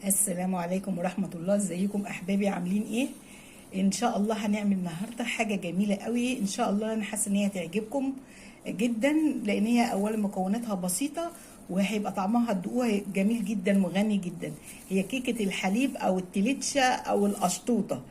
السلام عليكم ورحمة الله. ازيكم احبابي؟ عاملين ايه؟ ان شاء الله هنعمل النهاردة حاجة جميلة قوي، ان شاء الله انا حاسة ان هي هتعجبكم جدا، لان هي اولا مكوناتها بسيطة وهيبقى طعمها هتدوقوها جميل جدا وغني جدا. هي كيكة الحليب او التليتشا او القشطوطة،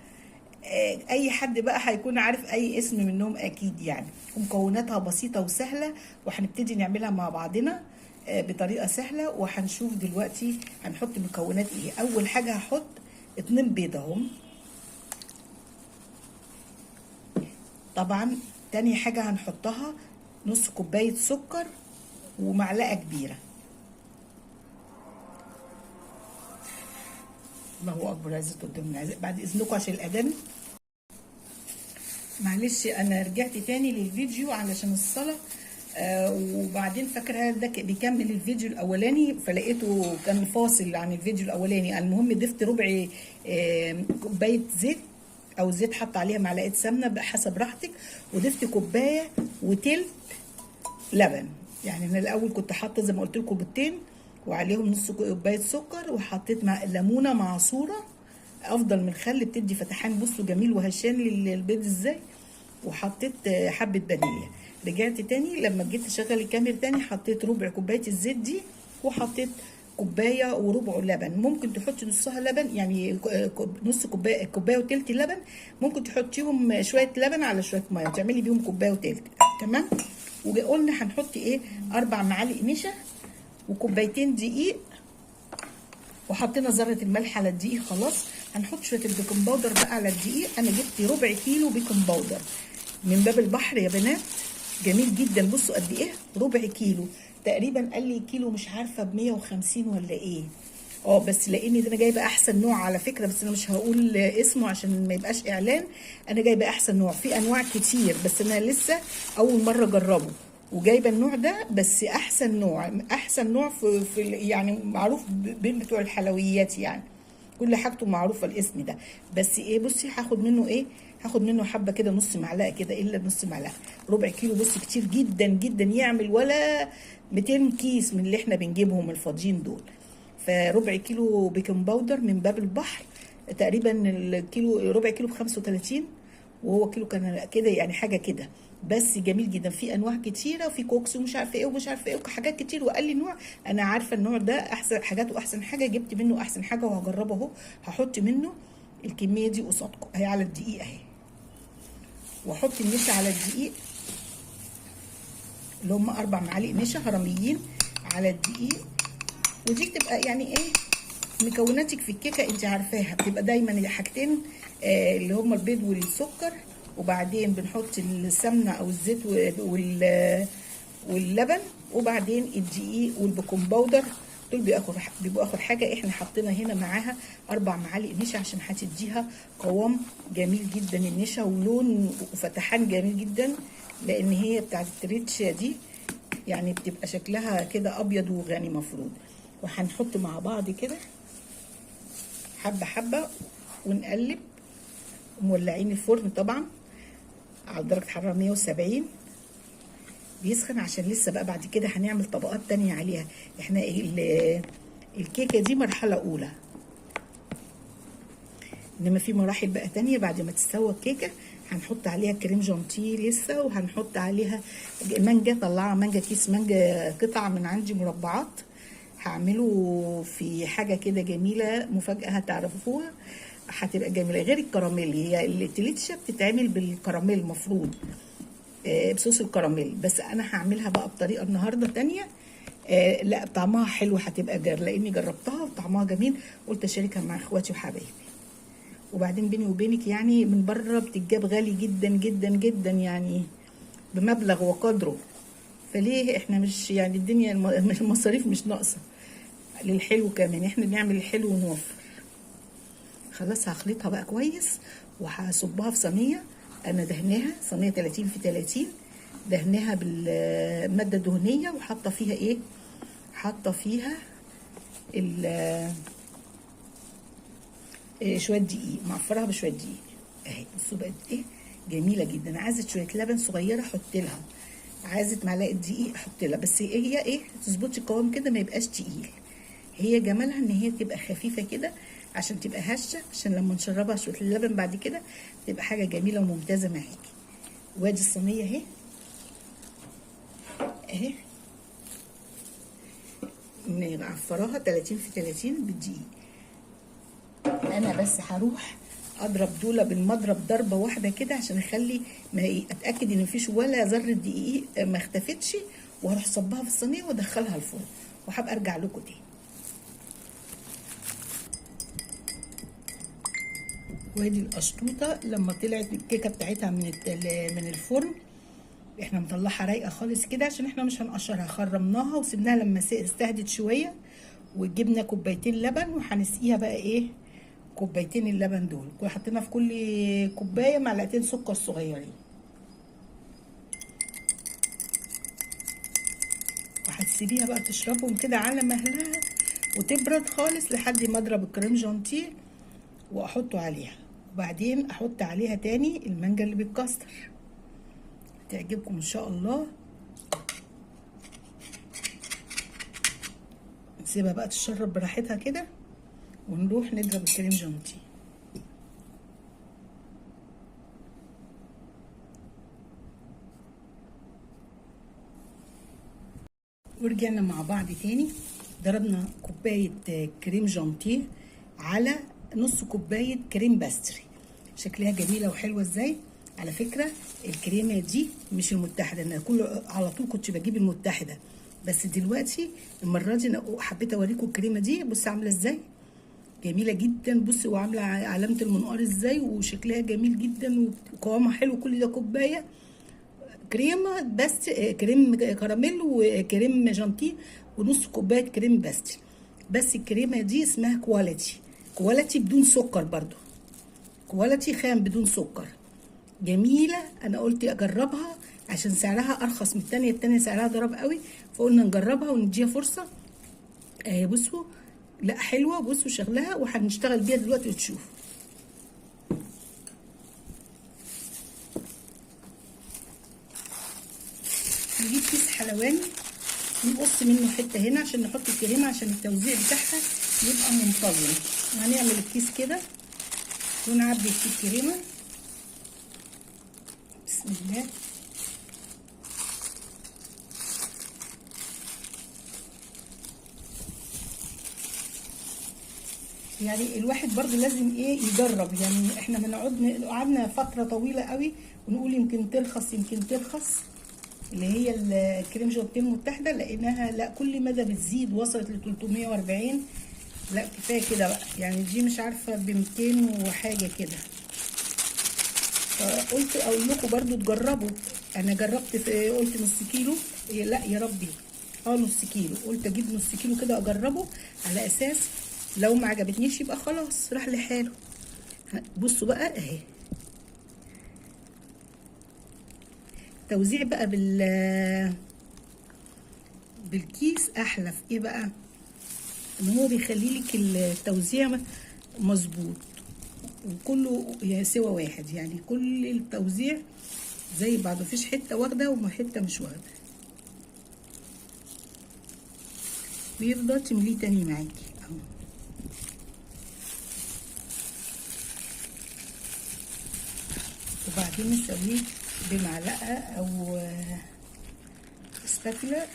اي حد بقى هيكون عارف اي اسم منهم اكيد يعني. ومكوناتها بسيطة وسهلة، وهنبتدي نعملها مع بعضنا بطريقة سهلة. وهنشوف دلوقتي هنحط مكونات ايه. اول حاجة هحط 2 بيضة اهم طبعا. تاني حاجة هنحطها نص كوباية سكر ومعلقة كبيرة. الله اكبر، عزت قدامنا بعد اذنكم عشان الاذان. معلش انا رجعت تاني للفيديو علشان الصلاة، وبعدين فاكره ده بيكمل الفيديو الاولاني، فلقيته كان فاصل عن الفيديو الاولاني. المهم ضفت ربع كوباية زيت او زيت، حط عليها معلقه سمنه بحسب راحتك، وضفت كوباية وتلت لبن. يعني انا الاول كنت حاطه زي ما قلت لكم بيضتين وعليهم نص كوباية سكر، وحطيت مع ليمونه معصوره افضل من الخل، بتدي فتحان بصوا جميل وهشان للبيض ازاي، وحطيت حبه فانيليا. رجعت تاني لما جيت اشغل الكاميرا تاني حطيت ربع كوباية الزيت دي، وحطيت كوباية وربع لبن. ممكن تحطي نصها لبن، يعني نص كوباية، كوباية وتلت لبن، ممكن تحطيهم شوية لبن على شوية مية تعملي بيهم كوباية وتلت. تمام. وقلنا هنحط ايه؟ 4 معالق نشا وكوبايتين دقيق، وحطينا ذره الملح على الدقيق. خلاص هنحط شوية ال baking powder بقى على الدقيق. انا جبت ربع كيلو baking powder من باب البحر يا بنات، جميل جدا. بصوا قد ايه، ربع كيلو تقريبا، قال لي كيلو مش عارفه ب 150 ولا ايه، بس لان ده انا جايبه احسن نوع على فكرة، بس انا مش هقول اسمه عشان ما يبقاش اعلان. انا جايبه احسن نوع، في انواع كتير بس انا لسه اول مرة اجربه، وجايبه النوع ده بس احسن نوع، احسن نوع في يعني معروف بين بتوع الحلويات، يعني كل حاجته معروفة الاسم ده. بس ايه، بصي هاخد منه ايه، هاخد منه حبه كده، نص معلقه كده، الا نص معلقه، ربع كيلو. بصي كتير جدا جدا، يعمل ولا 200 كيس من اللي احنا بنجيبهم الفاضيين دول. فربع كيلو baking powder من باب البحر تقريبا، الكيلو ربع كيلو ب 35، وهو كيلو كان كده يعني حاجة كده، بس جميل جدا. في انواع كتيرة، وفي كوكس ومش عارفه ايه ومش عارفه ايه وحاجات كتير، وقال لي نوع انا عارفه النوع ده احسن حاجاته، احسن حاجة جبت منه احسن حاجة، وهجربه اهو. هحط منه الكمية دي قصادكم اهي على الدقيق اهي، واحط النشا على الدقيق اللي هم 4 معالق نشا هرميين على الدقيق. ودي بتبقى يعني ايه مكوناتك في الكيكه انت عارفاها، بتبقى دايما حاجتين، اللي هم البيض والسكر، وبعدين بنحط السمنة او الزيت واللبن، وبعدين الدقيق وال baking powder. دول بيبقوا اخر حاجة. احنا حطينا هنا معاها 4 معالق نشا عشان هتديها قوام جميل جدا النشا، ولون وفتحان جميل جدا، لان هي بتاعت التريتشا دي يعني بتبقى شكلها كده ابيض وغني مفروض. وهنحط مع بعض كده حبه حبه ونقلب. مولعين الفرن طبعا على درجه حرارة 170 بيسخن، عشان لسه بقى بعد كده هنعمل طبقات تانية عليها. احنا الكيكه دي مرحلة اولى، انما في مراحل بقى تانية بعد ما تستوى الكيكه هنحط عليها كريم جانتيه لسه، وهنحط عليها مانجا، طلعها مانجا، كيس مانجا قطع من عندي مربعات، هعمله في حاجة كده جميلة مفاجاة هتعرفوها، هتبقى جميلة. غير الكراميل، هي التليتشا بتتعمل بالكراميل المفروض، بصوص الكراميل، بس انا هعملها بقى بطريقة النهارده تانية. لا طعمها حلو، هتبقى لاني جربتها وطعمها جميل، قلت اشاركها مع اخواتي وحبايبي. وبعدين بيني وبينك يعني من بره بتتجاب غالي جدا جدا جدا، يعني بمبلغ وقدره، فليه احنا مش يعني الدنيا المصاريف مش ناقصه للحلو كمان، احنا بنعمل الحلو ونوفر. خلاص هخلطها بقى كويس وهصبها في صينية انا دهناها، صينية 30 في 30، دهناها بالماده الدهنية، وحاطه فيها ايه؟ حاطه فيها شوية دقيق، معفراها بشوية دقيق اهي. بصوا بقت ايه جميلة جدا. عايزه شوية لبن صغيرة احط لها، عايزه معلقه دقيق احط لها، بس هي ايه تظبطي القوام كده ما يبقاش تقيل، هي جمالها ان هي تبقى خفيفة كده عشان تبقى هشه، عشان لما نشربها شوية اللبن بعد كده تبقى حاجة جميلة وممتازة معاكي. وادي الصينية اهي اهي، نعفراها 30 في 30 بالدقيق. انا بس هروح اضرب دولة بالمضرب ضربه واحدة كده عشان اخلي ما اتاكد ان مفيش ولا ذره دقيق ما اختفتش، وهروح صبها في الصينية وادخلها الفرن، وهبقى ارجع لكم تاني. وادي القشطوطه لما طلعت الكيكه بتاعتها من الفرن، احنا مطلعها رايقة خالص كده عشان احنا مش هنقشرها، خرمناها وسيبناها لما استهدت شوية، وجبنا كوبايتين لبن وهنسقيها بقى ايه كوبايتين اللبن دول، وحطينا في كل كوباية معلقتين سكر صغيرين. وهتسيبيها بقى تشربهم كده على مهلها وتبرد خالص لحد ما اضرب الكريم جانتيه واحطه عليها، وبعدين احط عليها تاني المانجا اللي بالكاستر. تعجبكم ان شاء الله. نسيبها بقى تشرب براحتها كده، ونروح نضرب الكريم جانتيه. ورجعنا مع بعض تاني، ضربنا كوباية كريم جانتيه على نص كوباية كريم باستري. شكلها جميلة وحلوة ازاي. على فكرة الكريمة دي مش المتحدة، انا كل على طول كنت بجيب المتحدة، بس دلوقتي المرة دي انا حبيت اوريكم الكريمة دي. بص عاملة ازاي، جميلة جدا. بص وعاملة علامة المنقار ازاي، وشكلها جميل جدا وقوامها حلو. كل ده كوباية كريمة بس، كريم كراميل وكريم جانتيه ونص كوباية كريم باستري. بس الكريمة دي اسمها quality، quality بدون سكر، برضو quality خام بدون سكر، جميلة. انا قلت اجربها عشان سعرها ارخص من التانية، التانية سعرها ضرب قوي، فقلنا نجربها ونديها فرصة. اهي بصوا، لا حلوة، بصوا شغلها وهنشتغل بيها دلوقتي وتشوفوا. نجيب كيس حلواني نقص منه حتة هنا عشان نحط الكريمة عشان التوزيع بتاعها يبقى منتظم. هنعمل الكيس كده ونعبي فيه الكريمة. بسم الله. يعني الواحد برضو لازم ايه يجرب، يعني احنا بنقعد قعدنا فترة طويلة قوي ونقول يمكن ترخص يمكن ترخص اللي هي الكريم جانتيه المتحدة، لقيناها لا كل مدى بتزيد، وصلت ل 340. لا كفاية كده بقى، يعني دي مش عارفه ب 200 وحاجه كده. فقلت اقول لكم برضو تجربوا. انا جربت في قلت نص كيلو، لا يا ربي نص كيلو، قلت اجيب نص كيلو كده اجربه على اساس لو ما عجبتنيش يبقى خلاص راح لحاله. بصوا بقى اهي توزيع بقى بالكيس احلى في ايه بقى، ان هو بيخلي لك التوزيع مظبوط وكله سوى واحد، يعني كل التوزيع زي بعض، مفيش حتة واخده وحتة مش واخده. بيفضل تمليه تاني معاكي اهو. وبعدين نسويه بمعلقه او سباتولا،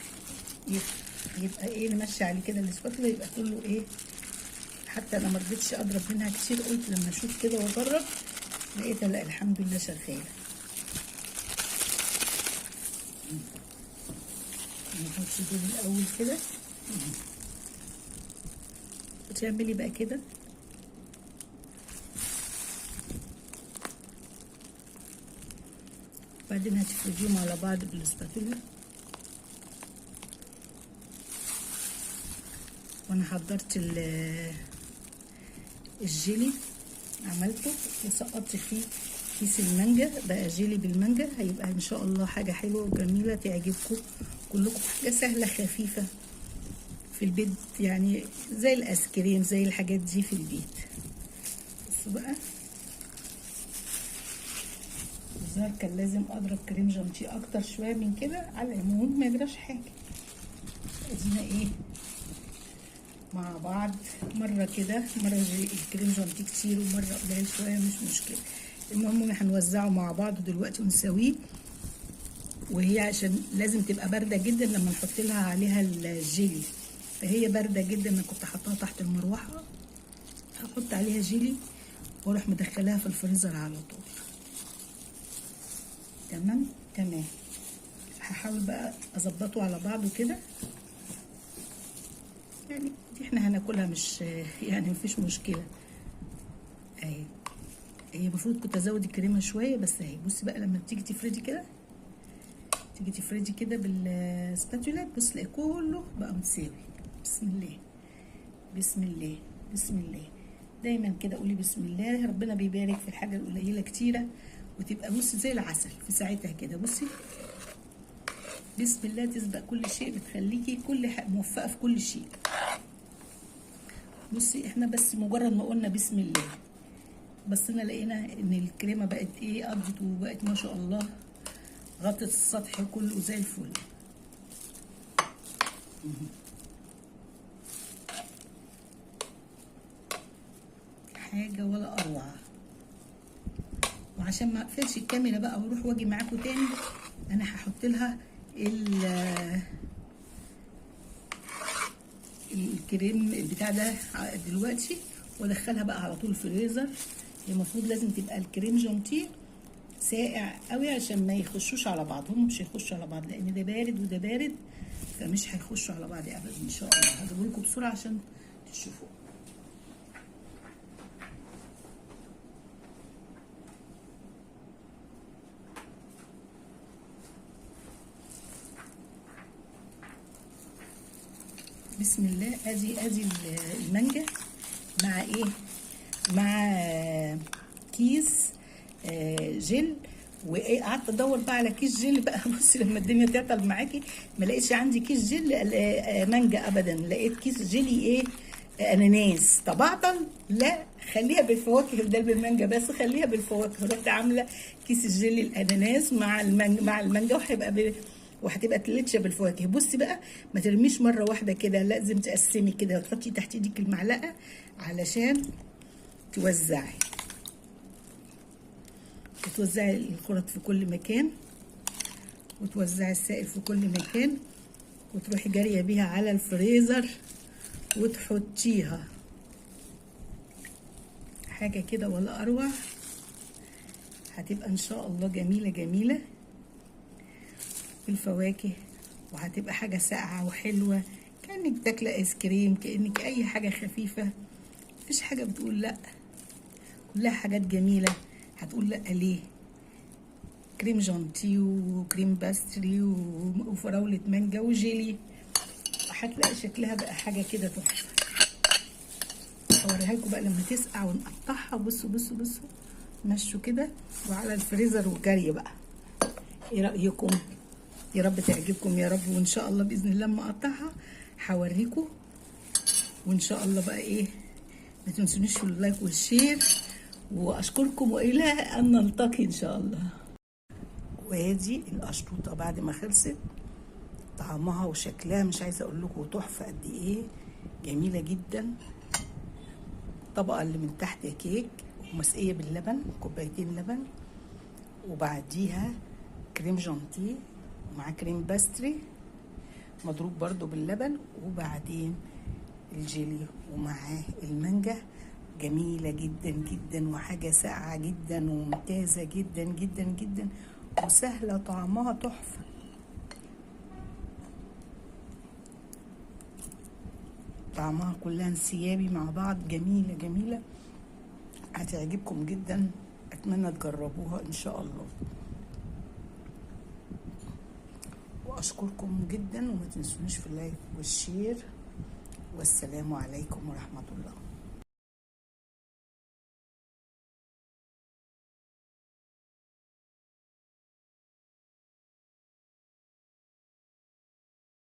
يبقى ايه نمشي عليه كده السباتولا، يبقى كله ايه. حتى انا ما رضيتش اضرب منها كتير، قلت لما اشوف كده واجرب، لقيتها لا الحمد لله شغالة. نحط دول الاول كده، وتعملي بقى كده بعدين هتفرديهم على بعض بالسباتولا. وانا حضرت الجيلي، عملته وسقطت فيه كيس المانجا، بقى جيلي بالمانجا. هيبقى ان شاء الله حاجة حلوة وجميلة تعجبكم كلكم، حاجة سهلة خفيفة في البيت، يعني زي الايس كريم زي الحاجات دي في البيت. بصوا بقى الظاهر كان لازم اضرب كريم جانتيه اكتر شوية من كده، على العموم ما يجراش حاجة. ادينا ايه مع بعض، مرة كده، مرة الكريم جانتيه كتير ومرة قليل شوية، مش مشكلة. المهم هنوزعه مع بعض دلوقتي ونسويه، وهي عشان لازم تبقى باردة جدا لما نحط لها عليها الجيلي، فهي باردة جدا. انا كنت حطاها تحت المروحة، هحط عليها جيلي واروح مدخلاها في الفريزر على طول. تمام تمام. هحاول بقى اظبطه على بعضه كده، يعني دي احنا هناكلها، مش يعني مفيش مشكلة. اهي هي المفروض كنت ازود الكريمة شوية، بس اهي بصي بقى لما بتيجي تفردي كده، تيجي تفردي كده بالسباتولا، بص تلاقي كله بقى متساوي. بسم الله بسم الله بسم الله. دايما كده قولي بسم الله، ربنا بيبارك في الحاجة القليلة كتيرة، وتبقى بصي زي العسل في ساعتها كده. بصي بسم الله تسبق كل شيء، بتخليكي كل موفقة في كل شيء. بصي احنا بس مجرد ما قلنا بسم الله بصينا لقينا ان الكريمة بقت ايه، قضت وبقت ما شاء الله، غطت السطح كله زي الفل. حاجة ولا اروع. وعشان ما اقفلش الكاميرا بقى واروح واجي معاكم تاني، انا هحط لها الكريم بتاع ده دلوقتي، وادخلها بقى على طول الفريزر. المفروض لازم تبقى الكريم جانتيه ساقع قوي عشان ما يخشوش على بعض، هم مش هيخشوا على بعض لان ده بارد وده بارد، فمش هيخشوا على بعض ابدا ان شاء الله. هجيبه لكم بسرعة عشان تشوفوه. بسم الله. ادي المانجا مع ايه، مع كيس جل. وايه، قعدت ادور بقى على كيس جل بقى. بصي لما الدنيا تعطل معاكي ما لقيتش عندي كيس جل مانجا ابدا، لقيت كيس جيلي ايه، اناناس. طب اعطل؟ لا، خليها بالفواكه بدل بالمانجا، بس خليها بالفواكه. رحت عامله كيس الجيلي الاناناس مع المانجا، وهيبقى وهتبقى تلتشه بالفواكه. بصي بقى ما ترميش مرة واحدة كده، لازم تقسمي كده وتحطي تحت ايدك المعلقة علشان توزعي الخلط في كل مكان، وتوزعي السائل في كل مكان، وتروحي جارية بيها على الفريزر وتحطيها. حاجة كده ولا اروع، هتبقى ان شاء الله جميلة جميلة بالفواكه، وهتبقى حاجة ساقعه وحلوه، كانك بتاكله ايس كريم، كانك اي حاجة خفيفة. مفيش حاجة بتقول لا، كلها حاجات جميلة. هتقول لا ليه؟ كريم جانتيه وكريم باستري وفراوله مانجا وجيلي، هتلاقي شكلها بقى حاجة كده تحفة. هوريها لكم بقى لما تسقع ونقطعها. بصوا بصوا بصوا، مشوا كده وعلى الفريزر وجري بقى. ايه رايكم؟ يا رب تعجبكم يا رب، وان شاء الله باذن الله لما اقطعها هوريكم. وان شاء الله بقى ايه، ما تنسونيش في ال like وال share، واشكركم والى ان نلتقي ان شاء الله. وادي القشطوطه بعد ما خلصت، طعمها وشكلها مش عايزه اقول لكم تحفة قد ايه، جميلة جدا. الطبقة اللي من تحت كيك ومسقيه باللبن، كوبايتين لبن، وبعديها كريم جانتيه ومع كريم باستري مضروب برضو باللبن، وبعدين الجيلي ومعاه المانجا. جميلة جدا جدا، وحاجة ساقعة جدا وممتازة جدا جدا جدا، وسهلة، طعمها تحفة. طعمها كلها انسيابي مع بعض، جميلة جميلة، هتعجبكم جدا. أتمنى تجربوها إن شاء الله. وأشكركم جدا، وما تنسونيش في ال like وال share، والسلام عليكم ورحمة الله.